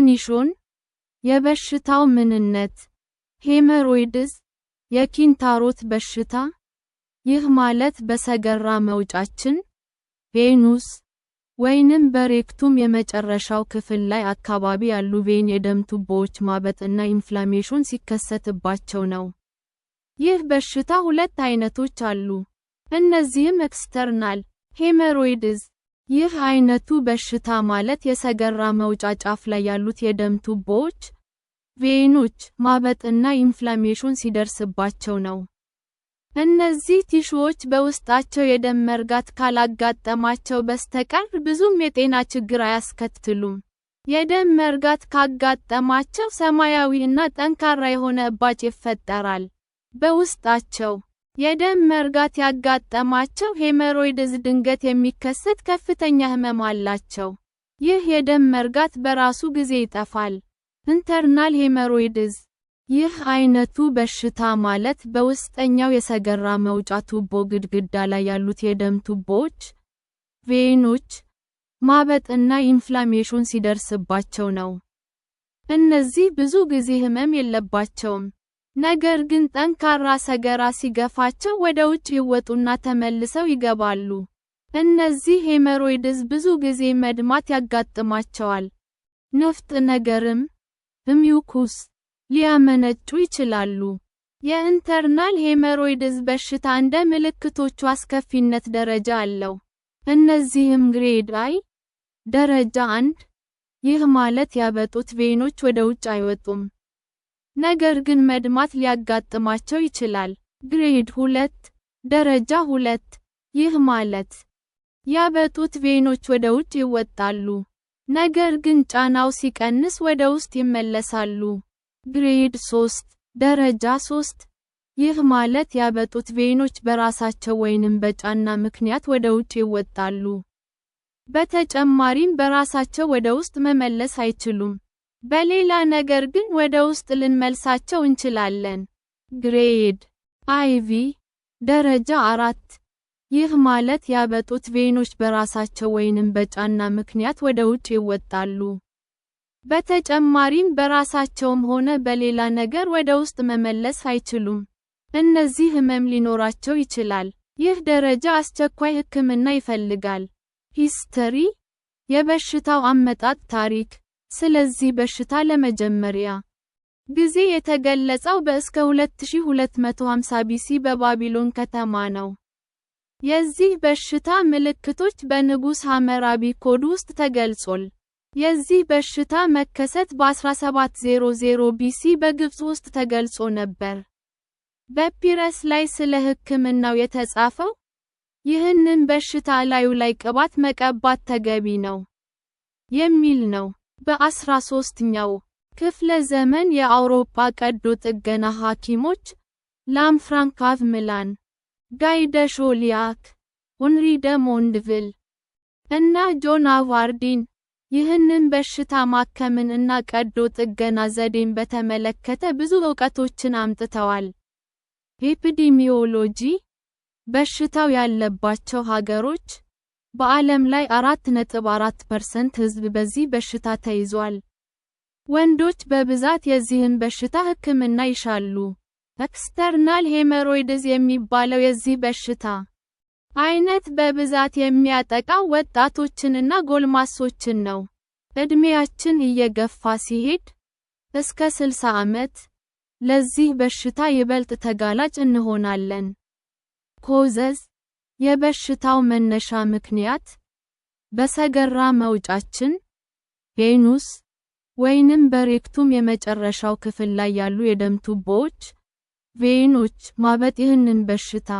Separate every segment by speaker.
Speaker 1: Definition፣ የበሽታው ምንነት፣ hemorrhoids፣ የኪንታሮት በሽታ። ይህ ማለት በሰገራ መውጫችን፣ anus፣ ወይንም በ rectum የመጨረሻው ክፍል ላይ አካባቢ ያሉ vein የደም ቱቦዎች ማበጥና inflammation ሲከሰትባቸው ነው። ይህ በሽታ ሁለት አይነቶች አሉ። እነዚህም external hemorrhoids፣ ይህ አይነቱ በሽታ ማለት የሰገራ መውጫ ጫፍ ላይ ያሉት የደም ቱቦዎች፣ vein ኦች ማበጥና inflammation ሲደርስባቸው ነው። እነዚህ tissue ዎች በውስጣቸው የደም መርጋት ካላጋጠማቸው በስተቀር ብዙም የጤና ችግር አያስከትሉም። የደም መርጋት ካጋጠማቸው ሰማያዊ እና ጠንካራ የሆነ እባጭ ይፈጠራል። በውስጣቸው የደም መርጋት ያጋጠማቸው hemorrhoids ድንገት የሚከሰት ከፍተኛ ህመም አላቸው። ይህ የደም መርጋት በራሱ ጊዜ ይጠፋል። Internal hemorrhoids፣ ይህ አይነቱ በሽታ ማለት በውስጠኛው የሰገራ መውጫ ቱቦ ግድግዳ ላይ ያሉት የደም ቱቦዎች፣ vein ኦች፣ ማበጥና inflammation ሲደርስባቸው ነው። እነዚህ ብዙ ጊዜ ህመም የለባቸውም። ነገር ግን ጠንካራ ሰገራ ሲገፋቸው ወደ ውጭ ይወጡና ተመልሰው ይገባሉ። እነዚህ hemorrhoids ብዙ ጊዜ መድማት ያጋጥማቸዋል። ንፍጥ ነገርም፣ mucus፣ ሊያመነጩ ይችላሉ። የ internal hemorrhoids በሽታ እንደ ምልክቶቹ አስከፊነት ደረጃ አለው። እነዚህም grade I፣ ደረጃ 1፣ ይህ ማለት ያበጡት vein ኦች ወደ ውጭ አይወጡም፣ ነገር ግን መድማት ሊያጋጥማቸው ይችላል። Grade 2፣ ደረጃ 2፣ ይህ ማለት ያበጡት vein ኦች ወደ ውጭ ይወጣሉ፣ ነገር ግን ጫናው ሲቀንስ ወደ ውስጥ ይመለሳሉ። Grade 3፣ ደረጃ 3፣ ይህ ማለት ያበጡት vein ኦች በራሳቸው ወይንም በጫና ምክንያት ወደ ውጭ ይወጣሉ። በተጨማሪም በራሳቸው ወደ ውስጥ መመለስ አይችሉም። በሌላ ነገር ግን ወደ ውስጥ ልንመልሳቸው እንችላለን። Grade IV፣ ደረጃ 4፣ ይህ ማለት ያበጡት vein ኦች በራሳቸው ወይንም በጫና ምክንያት ወደ ውጭ ይወጣሉ። በተጨማሪም በራሳቸውም ሆነ በሌላ ነገር ወደ ውስጥ መመለስ አይችሉም። እነዚህ ህመም ሊኖራቸው ይችላል። ይህ ደረጃ አስቸኳይ ሕክምና ይፈልጋል። History፣ የበሽታው አመጣጥ ታሪክ። ስለዚህ በሽታ ለመጀመሪያ ጊዜ የተገለጸው በእስከ 2250 BC በባቢሎን ከተማ ነው። የዚህ በሽታ ምልክቶች በንጉሥ ሐመራቢ ኮድ ውስጥ ተገልጿል። የዚህ በሽታ መከሰት በ1700 BC በግብፅ ውስጥ ተገልጾ ነበር። በፓፒረስ ላይ ስለ ሕክምናው የተጻፈው፣ "ይህንን በሽታ ላዩ ላይ ቅባት መቀባት ተገቢ ነው" የሚል ነው። በ13ኛው ክፍለ ዘመን የአውሮፓ ቀዶ ጥገና ሐኪሞች፣ ላንፍራንክ of Milan፣ ጋይ ደ ሾሊያክ፣ ኦንሪ ደ ሞንድቪል እና ጆን of አርዲን ይህንን በሽታ ማከምን እና ቀዶ ጥገና ዘዴን በተመለከተ ብዙ እውቀቶችን አምጥተዋል። Epidemiology፣ በሽታው ያለባቸው ሀገሮች፣ በዓለም ላይ 4.4% ሕዝብ በዚህ በሽታ ተይዟል። ወንዶች በብዛት የዚህን በሽታ ሕክምና ይሻሉ። External hemorrhoids የሚባለው የዚህ በሽታ አይነት በብዛት የሚያጠቃው ወጣቶችንና ጎልማሶችን ነው። ዕድሜያችን እየገፋ ሲሄድ፣ እስከ 60 ዓመት፣ ለዚህ በሽታ ይበልጥ ተጋላጭ እንሆናለን። Causes፣ የበሽታው መነሻ ምክንያት፣ በሰገራ መውጫችን፣ anus፣ ወይንም በ rectum የመጨረሻው ክፍል ላይ ያሉ የደም ቱቦዎች፣ vein ኦች ማበጥ ይህንን በሽታ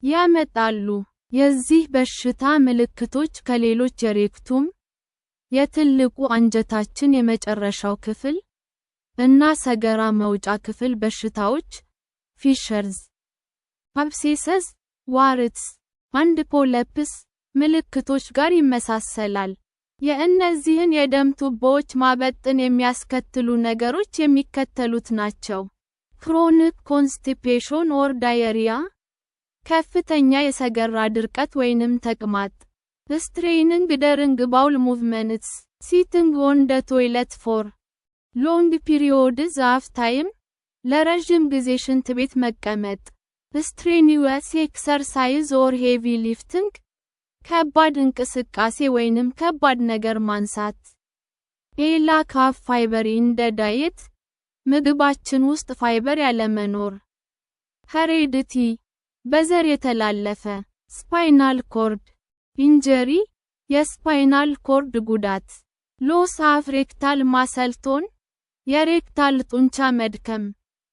Speaker 1: ያመጣሉ። የዚህ በሽታ ምልክቶች ከሌሎች የ rectum፣ የትልቁ አንጀታችን የመጨረሻው ክፍል፣ እና ሰገራ መውጫ ክፍል በሽታዎች፣ fissures፣ abscesses፣ warts and polyps፣ ምልክቶች ጋር ይመሳሰላል። የእነዚህን የደም ቱቦዎች ማበጥን የሚያስከትሉ ነገሮች የሚከተሉት ናቸው። Chronic constipation or diarrhea፣ ከፍተኛ የሰገራ ድርቀት ወይንም ተቅማጥ፣ straining during bowel movements፣ Sitting on the toilet for long periods of time፣ ለረዥም ጊዜ ሽንት ቤት መቀመጥ። Strenuous exercise or heavy lifting፣ ከባድ እንቅስቃሴ ወይንም ከባድ ነገር ማንሳት። A lack of fiber in the diet፣ ምግባችን ውስጥ ፋይበር ያለመኖር። Heredity፣ በዘር የተላለፈ። Spinal cord injury፣ የ spinal cord ጉዳት። Loss of rectal muscle tone፣ የ rectal ጡንቻ መድከም።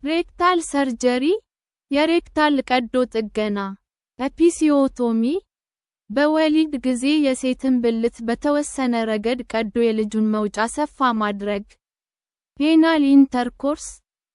Speaker 1: Rectal surgery፣ የ rectal ቀዶ ጥገና። Episiotomy፣ በወሊድ ጊዜ የሴትን ብልት በተወሰነ ረገድ ቀዶ የልጁን መውጫ ሰፋ ማድረግ። Anal intercourse፣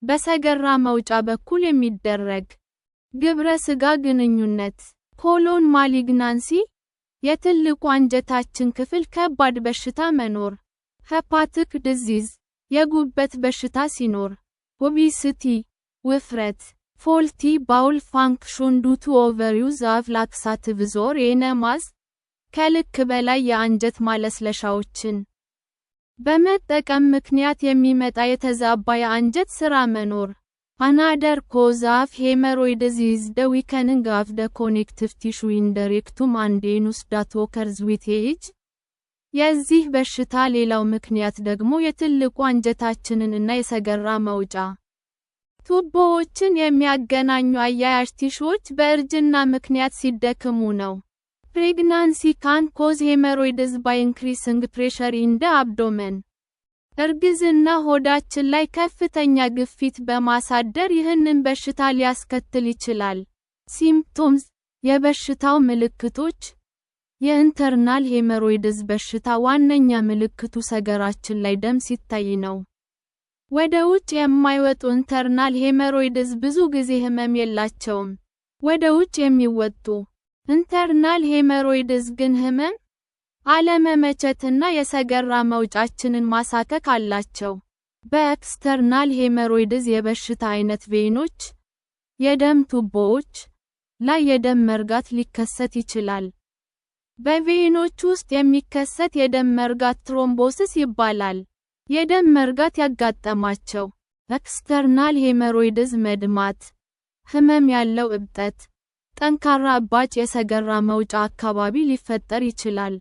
Speaker 1: በሰገራ መውጫ በኩል የሚደረግ ግብረ ስጋ ግንኙነት። Colon malignancy፣ የትልቁ አንጀታችን ክፍል ከባድ በሽታ መኖር። Hepatic disease፣ የጉበት በሽታ ሲኖር። Obesity፣ ውፍረት። Faulty bowel function due to overuse of laxatives or enemas፣ ከልክ በላይ የአንጀት ማለስለሻዎችን በመጠቀም ምክንያት የሚመጣ የተዛባ የአንጀት ሥራ መኖር። Another cause of hemorrhoids is the weakening of the connective tissue in the rectum and anus that occurs with age። የዚህ በሽታ ሌላው ምክንያት ደግሞ የትልቁ አንጀታችንን እና የሰገራ መውጫ ቱቦዎችን የሚያገናኙ አያያዥ ቲሹዎች በእርጅና ምክንያት ሲደክሙ ነው። Pregnancy can cause hemorrhoids by increasing pressure in the abdomen። እርግዝና ሆዳችን ላይ ከፍተኛ ግፊት በማሳደር ይህንን በሽታ ሊያስከትል ይችላል። Symptoms፣ የበሽታው ምልክቶች። የ internal hemorrhoids በሽታ ዋነኛ ምልክቱ ሰገራችን ላይ ደም ሲታይ ነው። ወደ ውጭ የማይወጡ internal hemorrhoids ብዙ ጊዜ ህመም የላቸውም። ወደ ውጭ የሚወጡ internal hemorrhoids ግን ህመም፣ አለመመቸትና የሰገራ መውጫችንን ማሳከክ አላቸው። በ external hemorrhoids የበሽታ አይነት vein ኦች፣ የደም ቱቦዎች ላይ የደም መርጋት ሊከሰት ይችላል። በ vein ኦች ውስጥ የሚከሰት የደም መርጋት thrombosis ይባላል። የደም መርጋት ያጋጠማቸው external hemorrhoids መድማት፣ ህመም ያለው እብጠት፣ ጠንካራ እባጭ የሰገራ መውጫ አካባቢ ሊፈጠር ይችላል።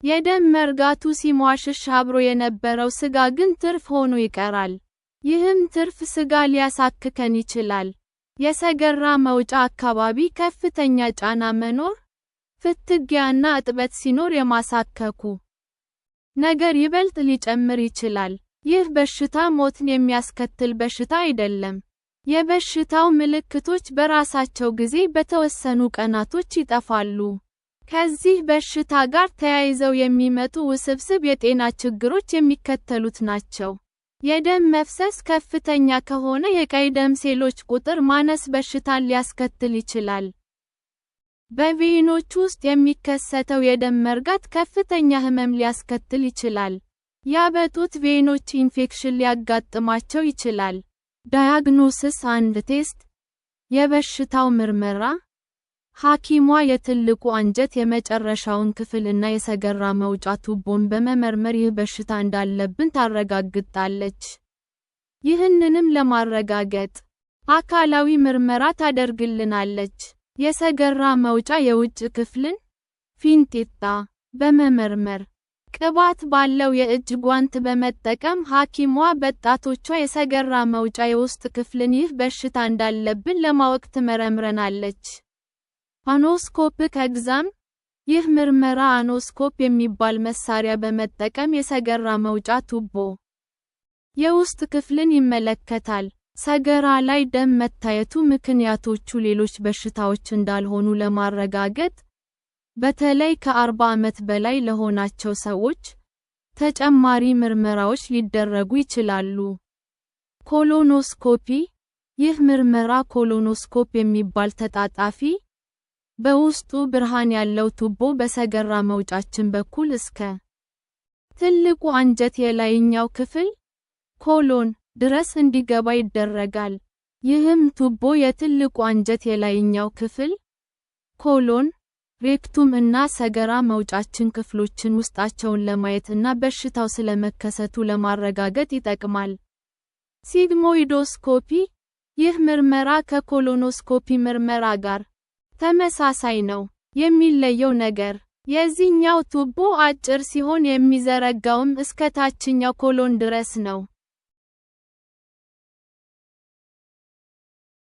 Speaker 1: የደም መርጋቱ ሲሟሽሽ አብሮ የነበረው ስጋ ግን ትርፍ ሆኖ ይቀራል። ይህም ትርፍ ስጋ ሊያሳክከን ይችላል። የሰገራ መውጫ አካባቢ ከፍተኛ ጫና መኖር፣ ፍትጊያና እጥበት ሲኖር የማሳከኩ ነገር ይበልጥ ሊጨምር ይችላል። ይህ በሽታ ሞትን የሚያስከትል በሽታ አይደለም። የበሽታው ምልክቶች በራሳቸው ጊዜ በተወሰኑ ቀናቶች ይጠፋሉ። ከዚህ በሽታ ጋር ተያይዘው የሚመጡ ውስብስብ የጤና ችግሮች የሚከተሉት ናቸው። የደም መፍሰስ ከፍተኛ ከሆነ የቀይ ደም ሴሎች ቁጥር ማነስ በሽታን ሊያስከትል ይችላል። በ vein ኦች ውስጥ የሚከሰተው የደም መርጋት ከፍተኛ ህመም ሊያስከትል ይችላል። ያበጡት vein ኦች ኢንፌክሽን ሊያጋጥማቸው ይችላል። Diagnosis and test፣ የበሽታው ምርመራ። ሐኪሟ የትልቁ አንጀት የመጨረሻውን ክፍል እና የሰገራ መውጫ ቱቦን በመመርመር ይህ በሽታ እንዳለብን ታረጋግጣለች። ይህንንም ለማረጋገጥ አካላዊ ምርመራ ታደርግልናለች። የሰገራ መውጫ የውጭ ክፍልን፣ ፊንጢጣ፣ በመመርመር፣ ቅባት ባለው የእጅ ጓንት በመጠቀም ሐኪሟ በጣቶቿ የሰገራ መውጫ የውስጥ ክፍልን ይህ በሽታ እንዳለብን ለማወቅ ትመረምረናለች። Anoscopic exam፣ ይህ ምርመራ anoscope የሚባል መሳሪያ በመጠቀም የሰገራ መውጫ ቱቦ የውስጥ ክፍልን ይመለከታል። ሰገራ ላይ ደም መታየቱ ምክንያቶቹ ሌሎች በሽታዎች እንዳልሆኑ ለማረጋገጥ፣ በተለይ ከ40 ዓመት በላይ ለሆናቸው ሰዎች፣ ተጨማሪ ምርመራዎች ሊደረጉ ይችላሉ። Colonoscopy፣ ይህ ምርመራ colonoscope የሚባል ተጣጣፊ፣ በውስጡ ብርሃን ያለው ቱቦ በሰገራ መውጫችን በኩል እስከ ትልቁ አንጀት የላይኛው ክፍል፣ colon፣ ድረስ እንዲገባ ይደረጋል። ይህም ቱቦ የትልቁ አንጀት የላይኛው ክፍል፣ colon፣ Rectum እና ሰገራ መውጫችን ክፍሎችን ውስጣቸውን ለማየት እና በሽታው ስለመከሰቱ ለማረጋገጥ ይጠቅማል። Sigmoidoscopy፣ ይህ ምርመራ ከ colonoscopy ምርመራ ጋር ተመሳሳይ ነው። የሚለየው ነገር፣ የዚህኛው ቱቦ አጭር ሲሆን የሚዘረጋውም እስከ ታችኛው colon ድረስ ነው።